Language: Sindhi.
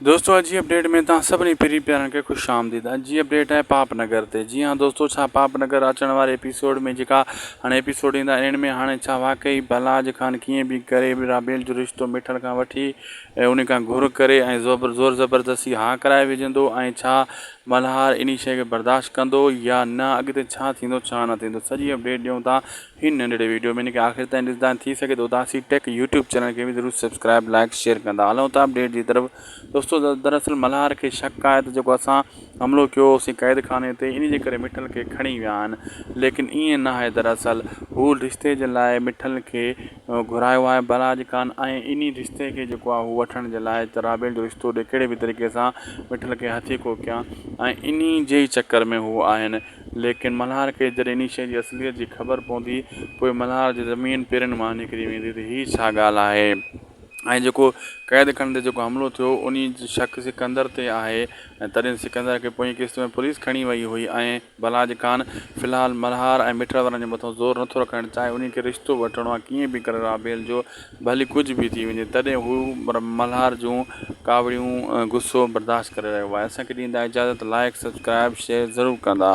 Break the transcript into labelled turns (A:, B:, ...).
A: دوستو اڄ جي اپڊيٽ ۾ توهان سڀني پرين پيارن کي خوش آمديد اڄ جي اپڊيٽ آهي پاپ نگر تي جي ها دوستو ڇا پاپ نگر اچڻ واري ايپيسوڊ ۾ جيڪا هاڻي ايپيسوڊ ايندا انهن ۾ هاڻي ڇا واقعي بلاج خان ڪيئن به ڪري رابيل جو رشتو مٺل کان وٺي ۽ ان کان گهر ڪري ۽ زور زور زبردستي ها ڪرائي وجهندو ۽ ڇا ملهار انهي شيء کي برداشت ڪندو يا نه اڳتي ڇا ٿيندو ڇا نه ٿيندو سڄي اپڊيٽ ڏيون ٿا هن ننڍڙي ويڊيو ۾ ان کي آخر تائين ڏسندا ٿي سگهي ته اداسي ٽيڪ يوٽيوب چينل کي به ضرور سبسڪرائب لائڪ شيئر ڪندا هلون ٿا اپڊيٽ جي طرف دوستو دراصل ملهار کي شڪ آهي ته جيڪو اسان حملو ڪيو هوسين قيد خاني تي ان جي ڪري مٺل کي کڻي ويا آهن ليڪن ائين نه آهي دراصل هو رشتي جي لاء مٺل کي گهرايو آهي بلاج خان ۽ انهي رشتي کي جيڪو آهي هو وٺڻ جي لاء ته رابيل جو رشتو ڏي ڪهڙي به طريقي سان مٺل کي هٿيڪو ڪيان ۽ انهي جي ئي چڪر ۾ هو آهن ليڪن ملهار کي جڏهن انهي شيء جي اصليت جي خبر پوندي، پوء ملهار جي زمين پيرن مان نڪري ويندي ته هي ڇا ڳالهه آهي ۽ جيڪو قيد خاني تي جيڪو حملو ٿيو انهي جو شڪ سڪندر تي آهي ۽ تڏهن سڪندر کي پوئين قسط ۾ پوليس کڻي وئي هئي ۽ بلاج خان في الحال ملهار ۽ مٺڙ وارن جي مٿان زور نٿو رکڻ چاهي انهي کي رشتو وٺڻو آهي ڪيئن به ڪري رابيل جو ڀلي ڪجهه به ٿي وڃي تڏهن هو ملهار جون ڪاوڙيون ۽ غصو برداشت ڪري رهيو آهي اسان کي ڏيندا اجازت لائيڪ سبسڪرائيب شيئر ضرور ڪندا.